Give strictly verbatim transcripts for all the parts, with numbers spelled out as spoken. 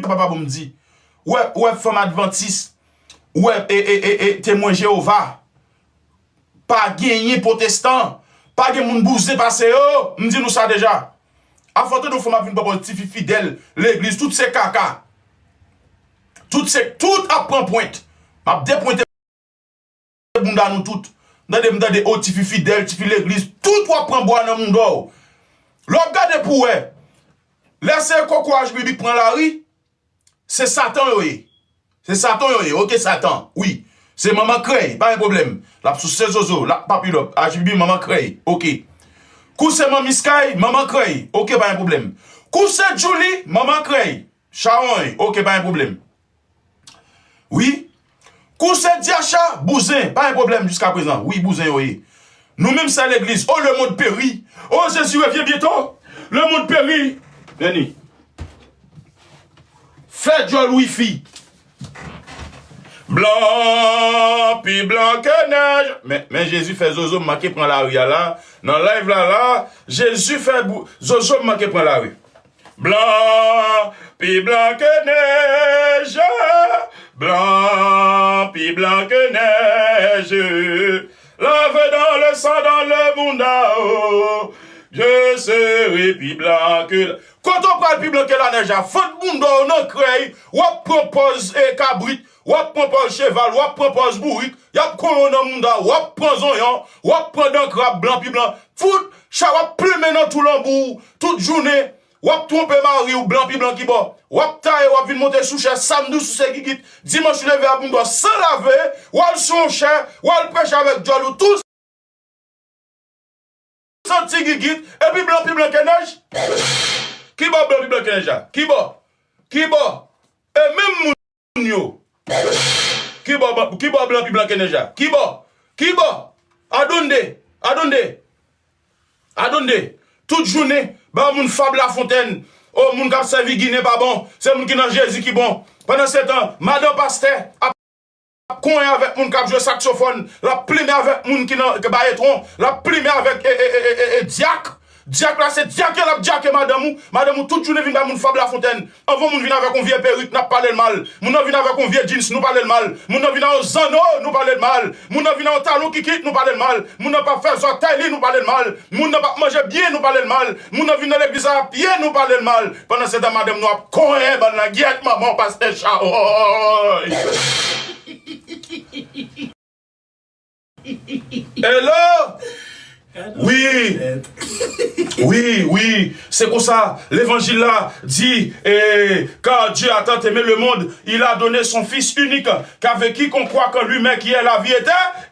papa bon m di. Ou wè, ou wè fanm advantis, ou wè e, e, e, e, temwen Jewova. Pa genyen pwotestan, pa gen moun bouzen pase yo, m di nou sa deja. Afò tande yon fanm ap vin pran pòz tifi fidèl legliz, tout se kaka. Tout se, tout ap pran pwent. M ap depwente bounda nou tout. Tande, m tande, o tifi fidèl, tifi legliz, tout w ap pran bwa nan bounda w. Lè w ap gade pou wè, lè se koko H B B k pran lari, se Satan yo ye. Se Satan yo ye. Oke, Satan. Wi. Se manman krèy. Pa gen pwoblèm. L ap souse zozo. L ap papilòp. H B B, manman krèy. Oke. Kou se manmi Sky, manman krèy. Oke, pa gen pwoblèm. Kou se Julie, manman krèy. Chawony. Oke, pa gen pwoblèm. Wi. Kou se Diacha, bouzen. Pa gen pwoblèm jiskaprezan. Wi, bouzen yo ye. Nou menm, sè legliz. Oh, le monde périt. Oh, Jésus revient bientôt. Le monde périt. Vini. Fè djòl wifi. Blan, pi blan ke nèj. Men, men Jezi fè zozo m manke pran lari a la. Nan live la la, Jezi fè bou-, zozo m manke pran lari. Blan, pi blan ke nèj. Blan, pi blan ke nèj. Lavé dans le sang, dans le bounda, oh, je serai pi blan ke la. Kote w pral pi blan ke lanèj la? Fant bounda w nan krèy, w ap pran pòz, e, kabrit, w ap pran pòz cheval, w ap pran pòz bourik, y ap konyen w nan bounda, w ap pran zonyon, w ap pran dan krab blan pi blan. Fout, cha w ap plimen nan tou lanbou w, tout jounen, w ap twonpe mari w blan pi blan kibò. W ap taye, w ap vin monte sou chè, samdi w souse gigit, dimanch ou leve a bounda w san lave, w al sou yon chè, w al preche avèk djòl ou tou santi gigit, epi blan pi blan ke nèj. Kibò blan pi blan ke nèj la? Kibò? Kibò? E menm moun yo. Kibò, kibò blan pi blan ke nèj la? Kibò? Kibò? Adonde? Adonde? Adonde? Tout jounen, ba moun fab Lafontèn. O, moun k ap sèvi Ginen pa bon. Se moun ki nan Jezi ki bon. Pandan se tan, madan pastè ap ap konyen avèk moun k ap jwe saksofòn, l ap plimen avèk moun ki nan, ki bayetwon, l ap plimen avèk, e, e, e, e, e, e, dyak. Dyak la, se dyak yo l ap dyake madanm ou. Madanm ou tout jounen vin bay moun fab Lafontèn. Anvan moun vin avèk yon vye perik, n ap pale l mal. Moun nan vin avèk yon vye jeans, nou pale l mal. Moun nan vin ak yon zanno, nou pale l mal. Moun nan vin ak yon talon kikit, nou pale l mal. Moun nan p ap fè zòtèy li, nou pale l mal. Moun nan p ap manje byen, nou pale l mal. Moun nan vin nan legliz la a pye, nou pale l mal. Pandan se tan, madanm nou ap konyen bann langyèt manman pastè Chawoy. Hello? Wi. Wi, wi. Se konsa, levanjil la di, eh, car Dieu a tant aimé le monde, il a donné son Fils unique, qu'avec quiconque croit en lui, mais qui ait la vie éternelle.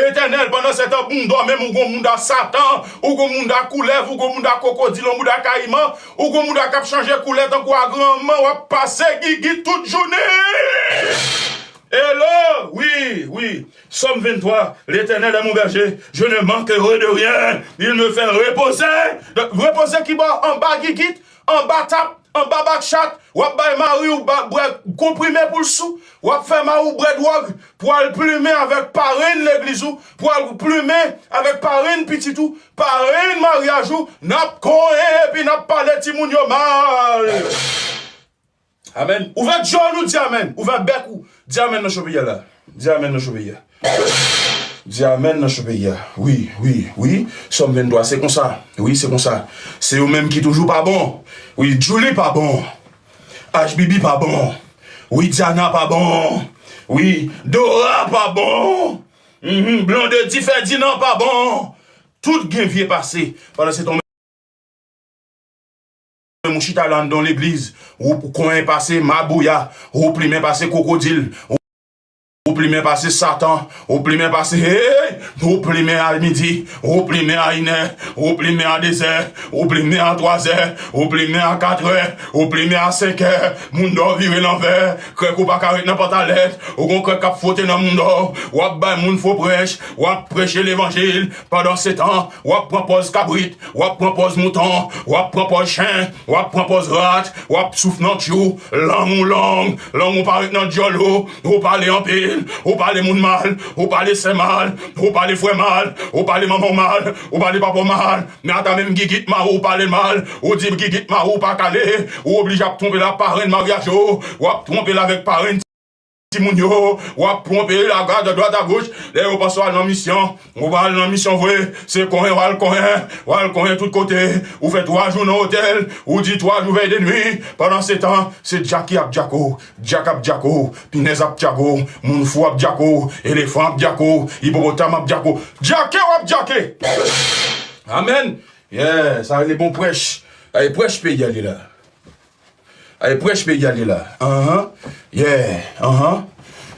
Etènèl, pandan se tan, bounda w menm, ou gon bounda Satan, ou gon bounda koulèv, ou gon bounda kwokodil, ou bounda kayiman, ou gon bounda k ap chanje koulè tankou agranman, w ap pase gigit tout jounen. Hello, wi, wi. Sòm venntwa, L'Éternel est mon berger, je ne manquerai de rien. Il me fait reposer. Repoze kibò? Anba gigit, anba tap, anba bak chat, w ap bay mari w ba-, bwè konprime pou l sou, w ap fè mari w bwè dwòg, pou al plimen avèk parenn legliz ou, pou al plimen avèk parenn pitit ou, parenn maryaj ou, n ap konyen epi n ap pale timoun yo mal. Amèn. Ouvè djòl ou, di amèn. Ouvè bèk ou, di amèn nan cho peyi a la. Di amèn nan cho peyi a. Di amèn nan cho peyi a. Wi, wi, wi. Sòm venntwa, se konsa. Wi, se konsa. Se yo menm ki toujou pa bon. Wi, Julie pa bon. H B B pa bon. Wi, Diana pa bon. Wi, Dora pa bon. Mhm, Blondedy Ferdinand pa bon. Tout gen vye pase. Pandan se tan menm ou chita la anndan yon legliz, ou konyen pase mabouya, ou plimen pase kwokodil, ou plimen pase Satan, ou plimen pase, hey, ou plimen a midi, ou plimen a inè, ou plimen a dezè, ou plimen a twazè, ou plimen a katrè, ou plimen a senkè, moun dò vire lanvè, krèk ou pa ka ret nan pantalèt, ou gon krèk k ap fwote nan moun dò, w ap bay moun fo prèch, w ap preche levanjil, pandan se tan, w ap pran pòz kabrit, w ap pran pòz mouton, w ap pran pòz chen, w ap pran pòz rat, w ap souf nan tchou, lang ou long, lang ou pa ret nan djòl ou, ou pale anpil, ou pale moun mal, ou pale sè mal, Ou pale frè mal, ou pale manman w mal, ou pale papa w mal, men ata menm Gigit Mawou ou pale l mal, ou di Gigit Mawou pa kale, ou oblije ap twonpe l ak parenn maryaj yo, w ap twonpe l avèk parenn timoun yo, w ap twonpe l a gad, a dwat, a goch, lè yo panse w al nan misyon, ou pa al nan misyon vre, se konyen w al konyen, w al konyen tout kote, ou fè twa jou nan otèl, ou di twa jou vèy de nwi, pandan se tan, se djaki ap djako, djak ap djako, pinèz ap djako, moun fou ap djako, elefan ap djako, ipopotam ap djako, djake w ap djake! Amèn! Yeah, sa rele bon prèch. Ay, prèch peyi a li la. Ay, prèch peyi a li la. Anhan. Yeah. Anhan.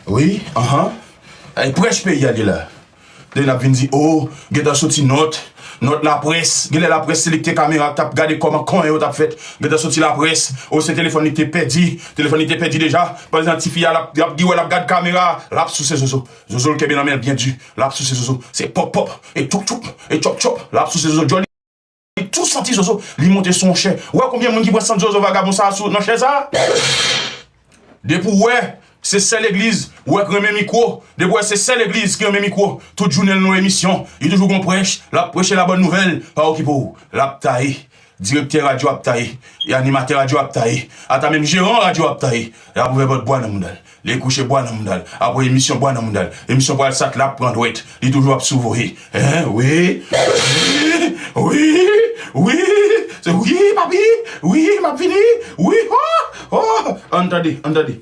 Wi. Anhan. Ay, prèch peyi a li la. Depi n ap vin di, o, gentan soti nòt, nòt laprès. Genlè laprès se li ki te kamera, k t ap gade kòman konyen yo t ap fèt. Gentan soti laprès, o, se telefòn li ki te pèdi. Telefòn li te pèdi deja. Pandan tifi a, l ap, l ap, li wè l ap gad kamera, l ap souse zozo. Zozo l kenbe nan men l byen di. L ap souse zozo. Se pòp pòp, e tchoup tchoup, e tchòp tchòp. L ap souse zozo. Djòl li tou santi zozo, li monte sou yon chè. Ou wè konbyen moun ki pran sant zozo vagabon sa a sou, nan chè sa a? Depi w wè se sè legliz, ou wè k renmen mikwo. Depi w wè se sè legliz ki renmen mikwo, tout jounen l nan emisyon, li toujou gon prèch, l ap preche la bòn nouvèl, pa okipe w. L ap taye. Direktè radyo ap taye. E animatè radyo ap taye. Ata menm jeran radyo ap taye. L ap ouvè pòt bwa nan mouda l. Li kouche bwa nan mouda l. Apre emisyon bwa nan mouda l. Emisyon pral sat, l ap pran dwèt. Li toujou ap sou voye. Hein, wi. Wi, wi, wi. Se wi, papi. Wi, m ap vini. Wi, oh, oh. Ann tande, ann tande.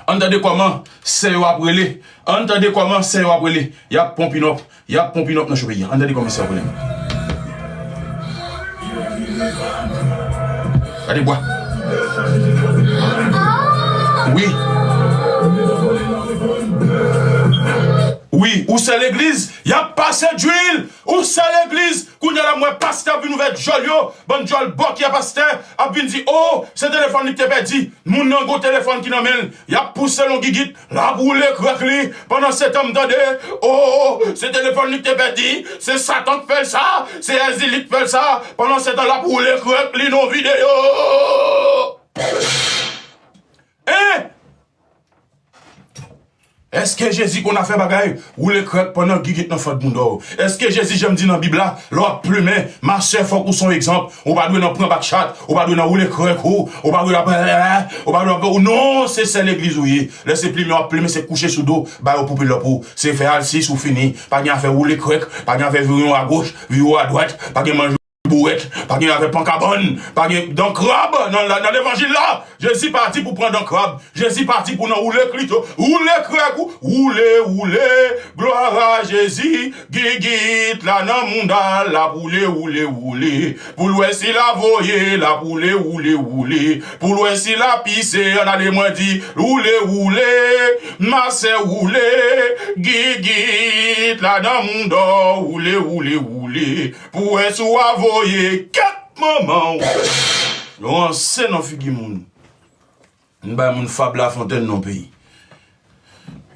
Ann tande kòman sè yo ap rele. Ann tande kòman sè yo ap rele. Y ap ponpinòp. Y ap ponpinòp nan cho peyi a. Ann tande kòman sè yo ap rele. Gade bwa. Wi. Wi, ou sè legliz, y ap pase dwil. Ou sè legliz, kounye a la m wè pastè ap vin ouvè djòl yo. Bann djòl bòkyè pastè ap vin di, o, se telefòn li ki te pèdi. Moun nan gon telefòn ki nan men l. Y ap pouse l yon gigit. L ap woule krèk li. Pandan se tan m tande, o, se telefòn li ki te pèdi. Se Satan k fè l sa. Se Èzili k fè l sa. Pandan se tan l ap woule krèk li nan videyo. Hein? Èske Jezi konn afè bagay woule krèk pandan gigit nan fant mouda w? Èske Jezi janm di nan Bib la, lè w ap plimen, ma sè, fòk ou se yon egzanp. Ou pa dwe nan pran bak chat, ou pa dwe nan woule krèk ou, ou pa dwe nan, ou pa dwe nan, ou non, se sè legliz ou ye. Lè se plimen w ap plimen, se kouche sou do, ba yo poupilòp ou. Se fè alsis ou fini. Pa gen afè woule krèk, pa gen afè vire w agoch, vire w adwat, pa gen manje bouwèt, pa gen afè pankabann, pa gen dan krab nan, nan levanjil la. Jezi pa di pou pran dan krab. Jezi pa di pou nan woule klito, woule krèk ou, woule, woule. Glwa a Jezi, gigit la nan mouda l, l ap woule, woule, woule. Pou l wè si l a voye, l ap woule, woule, woule. Pou l wè si l a pise, ann ale mwen di, woule, woule. Ma sè woule, gigit la nan mouda w, woule, woule, woule. Pou wè si w a voye kèt manman w. Yo ranse nan figi moun. Vin bay moun fab Lafontaine nan peyi.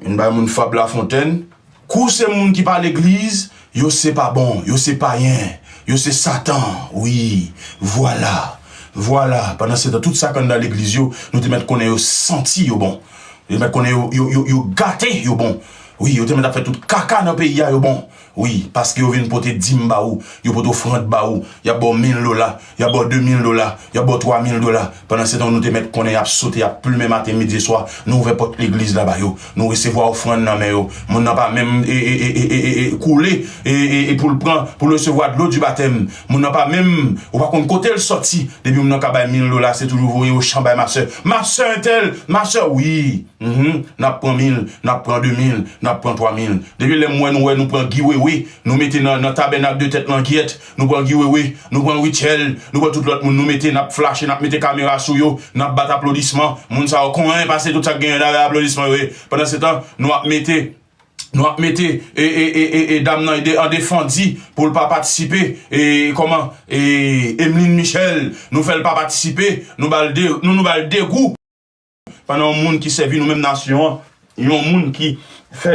Vin bay moun fab Lafontaine. Kou se moun ki pa legliz, yo se pa bon, yo se payen, yo se Satan. Wi, vwala. Vwala. Pandan se tan, tout sa k anndan legliz yo, nou te mèt konnen yo santi yo bon. Yo te mèt konnen yo, yo, yo, yo gate yo bon. Wi, yo te mèt ap fè tout kaka nan peyi a yo bon. Wi, paske yo vin pote dim ba ou, yo pote ofrann ba ou, y ap ba w mil dola, y ap ba w de mil dola, y ap ba w twa mil dola. Pandan se tan, nou te mèt konnen y ap sote, y ap plimen maten, midi e swa. Nou ouvè pòt legliz la ba yo. Nou resevwa ofrann nan men yo. Moun nan pa menm e, e, e, e, e, e, koule e, e, e pou l pran, pou l resevwa dlo di batèm. Moun nan pa menm, ou pa konn kote l sòti. Depi moun nan ka bay mil dola, se toujou voye Ochan bay masè. Masè entèl, masè, wi. Mhm. N ap pran mil, n ap pran de mil, n ap pran twa mil. Depi lè m wè nou wè nou pran Guy Wewe, nou mete nan, nan tabènak de tèt langyèt, nou pran Guy Wewe, nou pran Rutshelle, nou pran tout lòt moun, nou mete, n ap flache, n ap mete kamera sou yo, n ap bat aplodisman. Moun sa yo konyen pase tout sa k genyen la, aplodisman yo ye. Pandan se tan, nou ap mete, nou ap mete, e, e, e, e, e dam nan de, an defandi pou l pa patisipe, e, kòman, e, Emeline Michel, nou fè l pa patisipe, nou ba l de, nou, nou ba l degou. Pandan yon moun ki sèvi nou menm nasyon an, yon moun ki fè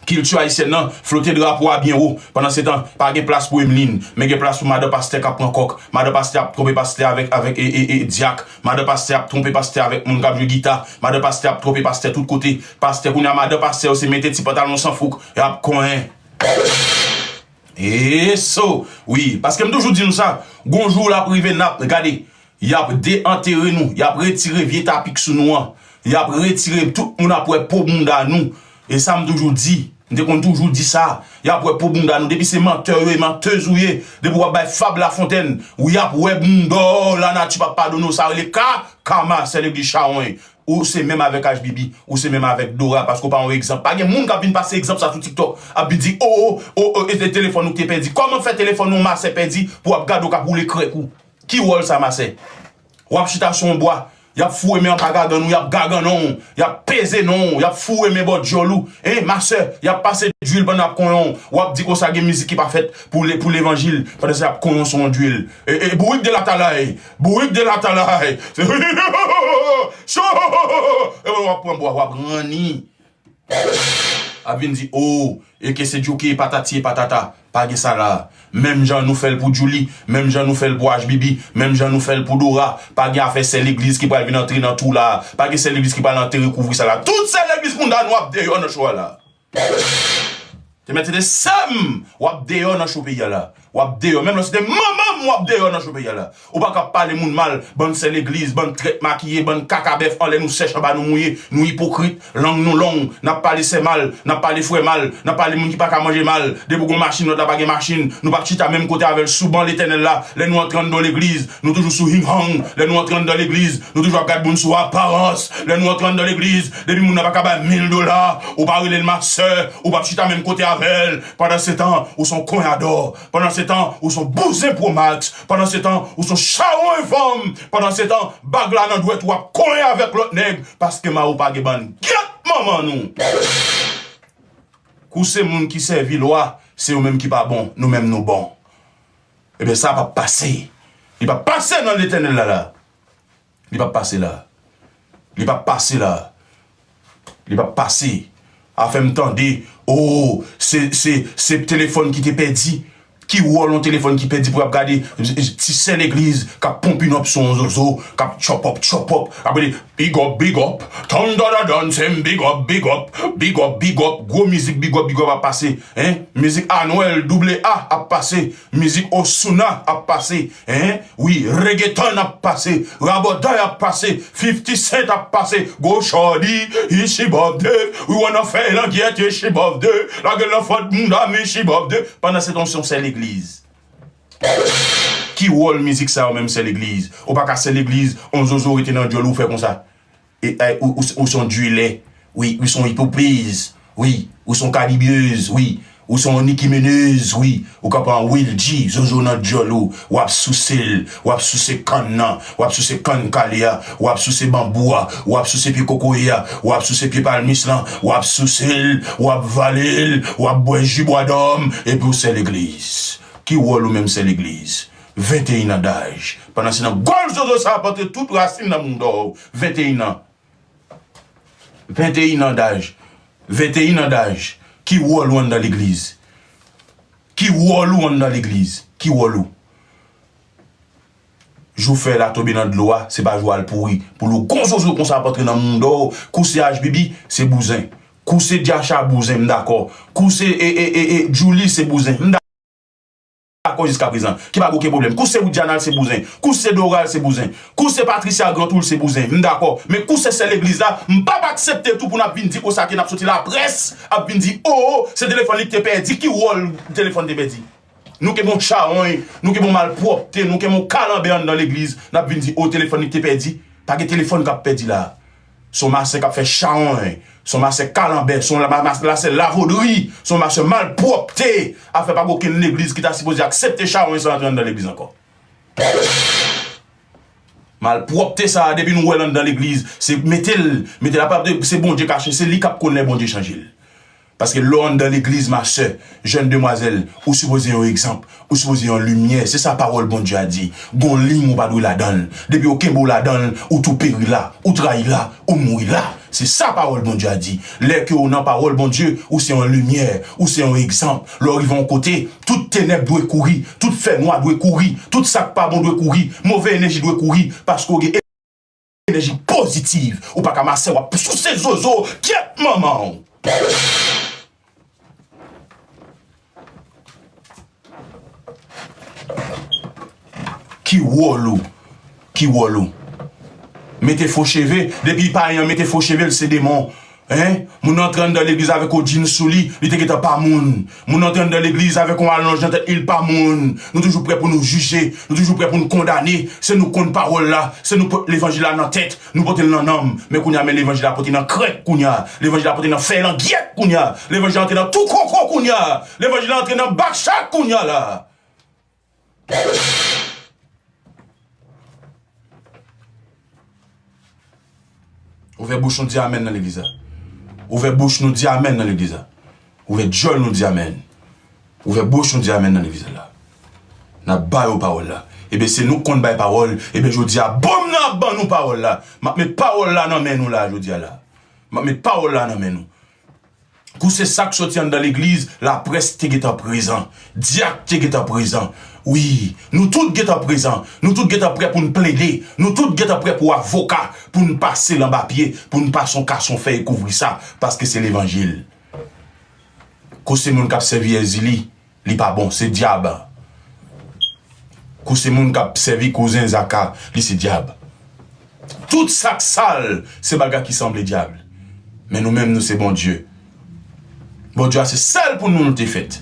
Kilti ayisyèn nan flote drapo a byen wo. Pandansetan, pa gen plas pou Emeline, men gen plas pou madan pastè k ap pran kòk. Madan pastè ap twonpe pastè avèk, avèk e, e, e, dyak. Madan pastè ap twonpe pastè avèk moun k ap jwe gita. Madan pastè ap twonpe pastè tout kote. Pastè, kounye a, madan pastè yo se mete ti pantalon san fouk, y ap konyen. E so, wi, paske m toujou di nou sa, gon jou l ap rive, n ap gade, y ap deantere nou, y ap retire vye tapik sou nou an, y ap retire, tout moun ap wè po bounda nou. E sa m toujou di, m te konn toujou di sa, y ap wè po bounda nou, depi se mantè yo ye, mantèz ou ye, depi w ap bay fab Lafontèn, wi, y ap wè bounda w, lanati p ap padone w, sa rele ka, kama, sè legliz chawony. Ou se menm avèk H B B, ou se menm avèk Dora, paske w pa yon egzanp. Pa gen moun k ap vin pase egzanp sa sou TikTok, ap vin di, o, o, o, e, e telefòn ou te pèdi. Kòman fè telefòn yon masè pèdi pou w ap gade w k ap woule krèk ou? Ki wòl sa, masè? W ap chita sou yon bwa, y ap foure men anba gagann ou, y ap gagann ou, y ap peze non w, y ap foure men bò dyòl ou. Hein, masè, y ap pase dwil pandan y ap konyen w. W ap di konsa gen mizik ki pa fèt pou le, pou levanjil, pandan se y ap konyen w sou yon dwil. E, e, bourik de latalay, bourik de latalay. Cho! E w ap pran bwa, w ap ranni. Ap vin di, o, e ke se djouke, patati e patata. Pa gen sa la. Menm jan nou fè l pou Djouly, menm jan nou fè l pou H B B, menm jan nou fè l pou Dora. Pa gen afè sè legliz ki pral vin antre nan twou la. Pa gen sè legliz ki pral antre kouvri sa la. Tout sè legliz moun da nou ap deyò nan cho a la. Te mèt se te sè m, w ap deyò nan cho peyi a la. W ap deyò. Menm lè se te manman m, w ap deyò nan cho peyi a la. Ou pa ka pale moun mal, bann sè legliz, bann trèt makiye, bann kaka bèf, anlè nou sèch, anba nou mouye, nou ipokrit, lang nou long, n ap pale sè mal, n ap pale frè mal, n ap pale moun ki pa ka manje mal. Depi w gen yon machin, lòt la pa gen machin, nou p ap chita menm kote avè l sou ban Letènèl la. Lè nou antre anndan legliz, nou toujou sou hing hang. Lè nou antre anndan legliz, nou toujou ap gad moun sou aparans. Lè nou antre anndan legliz, depi moun nan pa ka bay mil dola, ou pa rele l masè, ou p ap chita menm kote avè l. Pandansetan, ou se yon konyadò. Pandansetan, ou se yon bouzen Pro Max. Pandansetan, ou se yon chawony fanm. Pandansetan, bag la nan dwèt ou ap konyen avèk lòt nèg, paske mari w pa gen bann gyèt manman nou. Kou se moun ki sèvi lwa, se yo menm ki pa bon, nou menm nou bon. Ebyen, sa p ap pase. Li p ap pase nan Letènèl la la. Li p ap pase la. Li p ap pase la. Li p ap pase. A fè m tande, o, se, se, se telefòn ki te pèdi. Ki wòl yon telefòn ki pèdi pou y ap gade ti sè legliz k ap ponp in up sou yon zozo, k ap chòp up, chòp up, ap rele, big up, big up, Thunder da Don Same, big up, big up, big up, big up, gwo mizik big up, big up ap pase, hein? Mizik Anuel, double A ap pase, mizik Ozuna ap pase, hein? Wi, reggaeton ap pase, rabòday ap pase, fifty Cent ap pase, go shorty, ishi bòbde, we wanna fè langyèt, ishi bòbde, lage l nan fòt bounda m, ishi bòbde. Pandansetan, w se yon sè legliz. Ki wòl mizik sa yo menm, sè legliz? Ou pa ka sè legliz, on zozo rete nan dyòl ou fè konsa. E, e, ou, ou, ou se yon dwilè. Wi, ou se yon ipopiz. Wi, ou se yon kalibyez. Wi, ou se yon nikimenez. Wi, ou ka pran Will G, zozo nan dyòl ou. W ap souse l. W ap souse kann nan. W ap souse kann kale a. W ap souse banbou a. W ap souse pye kokoye a. W ap souse pye palmis lan. W ap souse l. W ap vale l. W ap bwè ji bwadòm. Epi w sè legliz. Ki wòl ou menm sè legliz? Venteyen an daj. Pandansetan, gòl zozo sa ap antre tout rasin nan moun dòw. Venteyen an. Venteyen an daj. Venteyen an daj. Ki wòl ou anndan legliz? Ki wòl ou anndan legliz? Ki wòl ou? Jou fèy la tonbe nan dlo a, se pa jou a l pouri. Pou lou gon zozo konsa ap antre nan moun dòw, kou se H B B, se bouzen. Kou se Dyacha, bouzen, m dakò. Kou se, e, e, e, e, Djouly, se bouzen. M dakò jiska prezan. Ki pa gen okenn pwoblèm. Kou se Widiana l, se bouzen. Kou se Dora l, se bouzen. Kou se Patricia Grantou l, se bouzen. M dakò. Men kou se sè legliz la, m p ap aksepte tou pou n ap vin di konsa ke n ap soti laprès, ap vin di, o, se telefòn li k te pèdi. Ki wòl telefòn te pèdi? Nou gen bon chawony, nou gen bon malpwòpte, nou gen bon kalanbè anndan legliz. N ap vin di, o, telefòn li k te pèdi. Pa gen telefòn k ap pèdi la. Se yon masè k ap fè chawony. Se yon masè kalanbè. Se yon la-, ma-, ma-, masè lavodri. Se yon masè malpwòpte. Afè pa gen okenn legliz ki ta sipoze aksepte chawony sa antre anndan legliz ankò. Malpwòpte sa a, depi nou wè l anndan legliz, se mete l, mete l apa, se Bondye kache, se li k ap konn lè Bondye chanje l. Paske lè w anndan legliz, ma sè, jèn demwazèl, ou sipoze yon egzanp, ou sipoze yon limyè. Se sa pawòl Bondye a di. Gon liy ou pa dwe ladan l. Depi yo kenbe w ladan l, ou tou peri la, ou trayi la, ou mouri la. Se sa pawòl Bondye a di. Lè ke w nan pawòl Bondye, ou se yon limyè, ou se yon egzanp. Lè w rive yon kote, tout tenèb dwe kouri, tout fènwa dwe kouri, tout sa k pa bon dwe kouri, move enèji dwe kouri, paske w gen enèji pozitiv. Ou pa ka masè, w ap souse zozo, kyèt manman w. Ki wòl ou? Ki wòl ou? Mete fo cheve, depi payen an mete fo cheve, l se demon. Hein? Moun nan antre anndan legliz avèk yon djins sou li, li te gentan pa moun. Moun nan antre anndan legliz avèk yon alonj nan tèt li, l pa moun. Nou toujou prè pou nou jije, nou toujou prè pou nou kondane. Se nou konn pawòl la, se nou pot levanjil la nan tèt, nou pote l nan nanm. Men kounye a, men levanjil la pote nan krèk kounye a. Levanjil la pote nan fèy langyèt kounye a. Levanjil la antre nan tou koko kounye a. Levanjil la antre nan bak chak kounye a la. Ouvè bouch nou di amèn nan legliz la. Ouvè bouch nou di amèn nan legliz la. Ouvè djòl nou di amèn. Ouvè bouch nou di amèn nan legliz la. N ap ba yo pawòl la. Ebyen se nou k konn bay pawòl. Ebyen jodi a bonm nan ap ban nou pawòl la. M ap met pawòl la nan men nou la jodi a la. M ap met pawòl la nan men nou. Kou se sa k soti anndan legliz, laprès te gentan prezan, dyak te gentan prezan. Wi, nou tout gentan prezan, nou tout gentan prè pou n plede, nou tout gentan prè pou avoka, pou n pase l anba pye, pou n pase yon kason fèy kouvri sa, paske se levanjil. Kou se moun k ap sèvi Èzili, li pa bon, se dyab. Kou se moun k ap sèvi kouzen Zaka, li se dyab. Tout sa k sal, se bagay ki sanble dyab. Men nou menm, nou se Bondye. Bondye a se sèl pou nou, nou te fèt.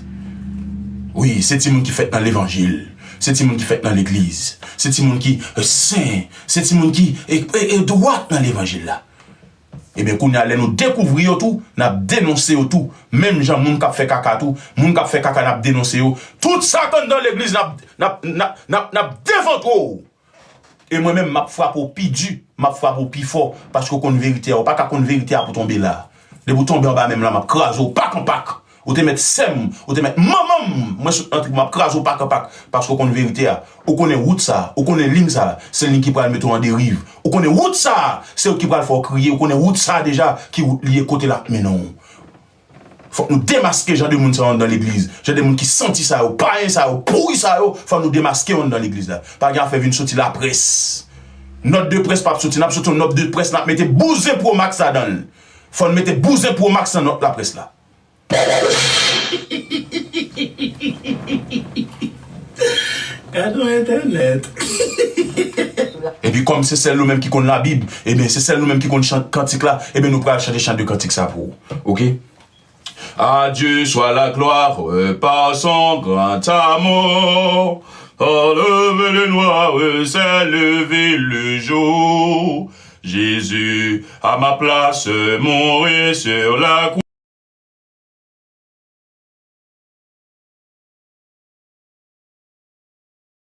Wi, se timoun ki fèt nan levanjil. Se timoun ki fèt nan legliz. Se timoun ki, e, sen. Se timoun ki, e, e, e dwat nan levanjil la. Ebyen, kounye a, lè nou dekouvri yo tou, n ap denonse yo tou. Menm jan moun k ap fè kaka tou, moun k ap fè kaka, n ap denonse yo. Tout sa k anndan legliz, n ap, n ap, n ap, n ap, n ap devantre w. E mwen menm, m ap frape w pi di, m ap frape w pi fò, paske w konn verite a. Ou pa ka konn verite a pou tonbe la. Depi w tonbe anba men m la, m ap kraze w pak an pak. Ou te mèt sè m, ou te mèt manman m, mwen sot nan trip, m ap kraze w pak an pak, paske w konn verite a. Ou konnen wout sa, ou konnen liy sa, se li ki pral mete w an deriv. Ou konnen wout sa, se yo ki pral fè w kriye. Ou konnen wout sa deja, ki wout li ye, kote l ap mennen w. Fòk nou demaske jan de moun sa yo anndan legliz. Jan de moun ki santi sa yo, payen sa yo, pouri sa yo, fòk nou demaske yo anndan legliz la. Pa gen afè vin soti laprès. Nòt de près p ap soti, n ap soti yon nòt de près, n ap mete bouzen Pro Max ladan l. Fò n mete bouzen Pro Max nan nòt laprès la. Gad yon entènèt. Epi kòm se sèl nou menm ki konn Labib, ebyen se sèl nou menm ki konn chan-, kantik la, ebyen nou pral chante chan de kantik sa pou ou. Oke? À Dieu soit la gloire par son grand amour. Enlever les noirs, c'est lever le jour. Jésus, à ma place, mourir sur la croix.